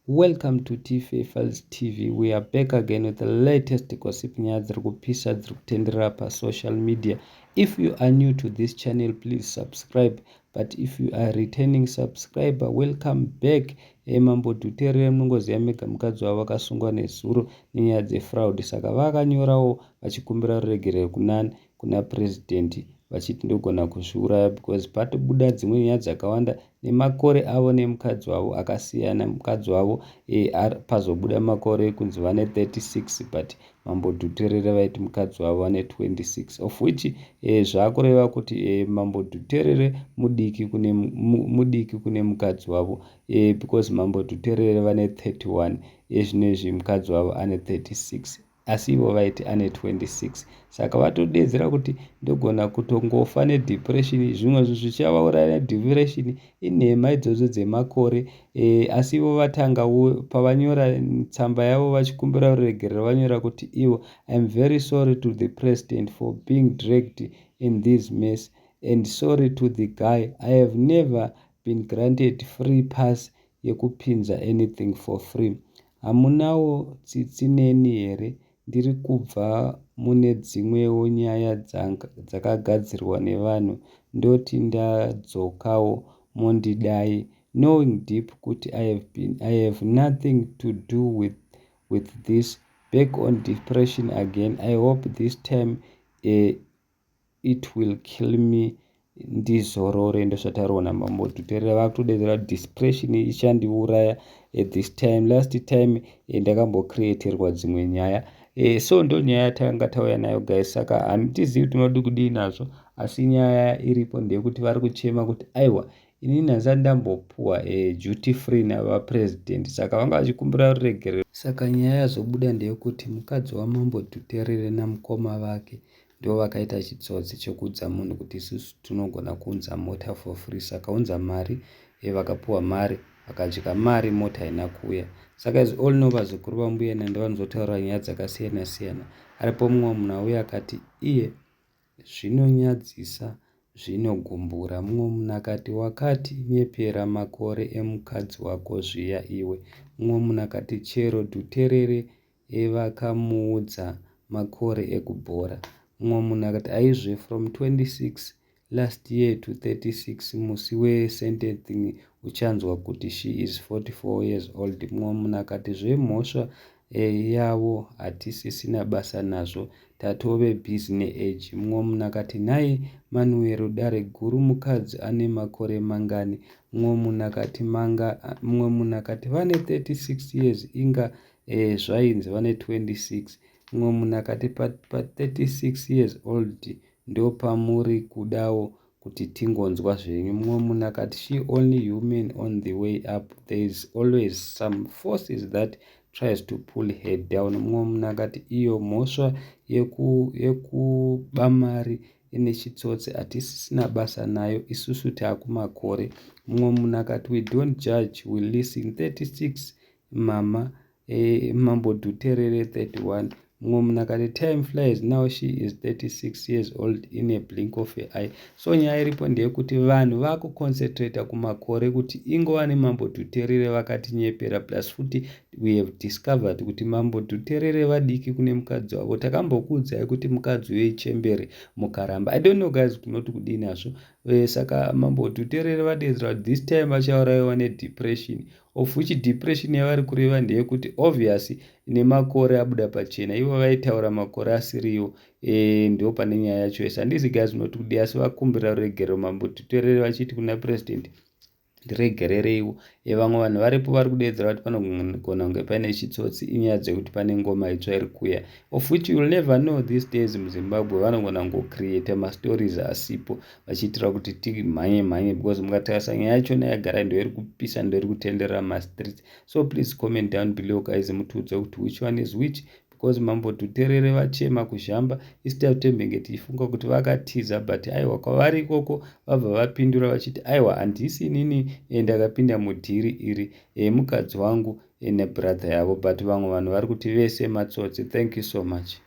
Welcome to TFA Files TV. We are back again with the latest gossip, nyaya dziri kupisa dziri kutenderera pasocial media. If you are new to this channel, please subscribe, but if you are returning subscriber, welcome back. Mambo Dhuterere, munongoziva mega, mukadzi wavo vakasungwa nezuro nenyaya dzefraud, saka vakanyorawo vachikumbira ruregerero kunani? Kuna President, vachiti ndogona kuzviuraya because patobuda dzimwe nyaya dzakawanda nemakore avo nemukadzi wavo akasiyana. Mukadzi wavo pazobuda makore ekunzi vane 36, but Mambo Dhuterere vaiti mukadzi wavo vane 26, of which zvaakureva kuti Mambo Dhuterere mudiki kune mukadzi wavo because Mambo Dhuterere vane 31 ezvinezvi, mukadzi wavo ane 36, asi ivo vaiti ane 26. Saka vatodedzera kuti ndogona kutongofa nedepression, zvimwe zvinhu zvichavauraya nedepression. Inhema idzodzo dzemakore. Asi ivo vatangawo pavanyora tsamba yavo vachikumbira ruregerero, vanyora kuti ivo, "I am very sorry to the President for being dragged in this mess and sorry to the guy. I have never been granted free pass yekupinza anything for free. Hamunawo tsitsi neni here? Ndiri kubva mune dzimwewo nyaya dzakagadzirwa nevanhu, ndoti ndadzokawo mondidai, knowing deep kuti I have nothing to do with this. Back on depression again. I hope this time it will kill me, ndizorore." Ndozvataurwa naMambo Dhuterere. Vakutodedzera kuti depression ichandiuraya at this time. Last time ndakambocreaterwa dzimwe nyaya. So ndo nyaya yatanga tauya nayo, guys. Saka handitizivi kuti tinodi kudii nazvo, asi nyaya iripo ndeyekuti vari kuchema kuti aiwa, inini handisati ndambopuwa duty free navapurezidendi, saka vanga vachikumbira ruregerero. Saka nyaya yazobuda ndeyekuti mukadzi waMambo Dhuterere namukoma vake ndo vakaita chitsotsi chekuudza munhu kuti isusu tinogona kuunza mota for free, saka unza mari. Vakapuwa mari, vakadya mari, mota haina kuuya. Saka as all know, vazukuru vambuya Nanda vanozotaura nyaya dzakasiyana siyana. Aripo mumwe munhu auya akati iye zvinonyadzisa, zvinogumbura. Mumwe munhu akati, "Wakati nyepera makore emukadzi wako zviya iwe." Mumwe munhu akati, "Chero Dhuterere evakamuudza makore ekubhora." Mumwe munhu akati, "Aizve, from 26 last year to 36, musi wesentencing uchanzwa kuti she is 44 years old." Mumwe munhu akati, "Zvemhosva yavo hatisisina basa nazvo, tatove busy neage." Mumwe munhu akati, "Nhai Manuero, dare guru, mukadzi ane makore mangani?" Mumwe munhu akati, "Vane 36 years, inga zvainzi vane 26." Mumwe munhu akati, "Pa36 years old ndopamuri kudawo kuti tingonzwa zvenyu." Mumwe munhu akati, "She only human. On the way up there is always some forces that tries to pull her down." Mumwe munhu akati, "Iyo mhosva yekuba mari ine chitsotsi, hatisisina basa nayo isusu, taakumakore." Mumwe munhu akati, "We don't judge, we listen. 36 mama, Mambo Dhuterere 31." Mumwe munhu akati, "Time flies. Now she is 36 years old in a blink of a eye." So nyaya iripo ndeyekuti vanhu vakuconcentrata kumakore kuti ingova neMambo Dhuterere vakatinyepera, plus futi we have discovered kuti Mambo Dhuterere vadiki kune mukadzi wavo. Takambokuudzai kuti mukadzi wechembere, mukaramba. I don't know, guys, kunoti kudii nazvo. Saka Mambo Dhuterere vadedzera kuti this time vachaurayiwa nedepression, of which depression yavari kureva ndeyekuti obvious nemakore abuda pachena, ivo vaitaura makore asiriwo. Ndo pane nyaya yacho yese. Handizi, guys, unoti kudii? Asi vakumbira ruregerero Mambo Dhuterere vachiti kuna President, "Ndiregerereiwo." Vamwe vanhu varipo vari kudedzera kuti panogona kunge paine chitsotsi, inyaya dzekuti pane ngoma itsva iri kuuya, of which you will never know these days. MuZimbabwe vanogona kungocreata mastories asipo vachiitira kuti timhanye mhanye, because mukatarisa nyaya yachona yagara ndo iri kupisa, ndo iri kutenderera mastreets. So please comment down below, guys, mutiudze kuti which one is which, because Mambo Dhuterere vachema kuzhamba isu tatembenge tichifunga kuti vakatiza, but aiwa, kwavari ikoko vabva vapindura vachiti aiwa, handisi inini ndakapinda mudhiri iri, mukadzi wangu nebrother yavo, but vamwe vanhu vari kuti vese matsotsi. Thank you so much.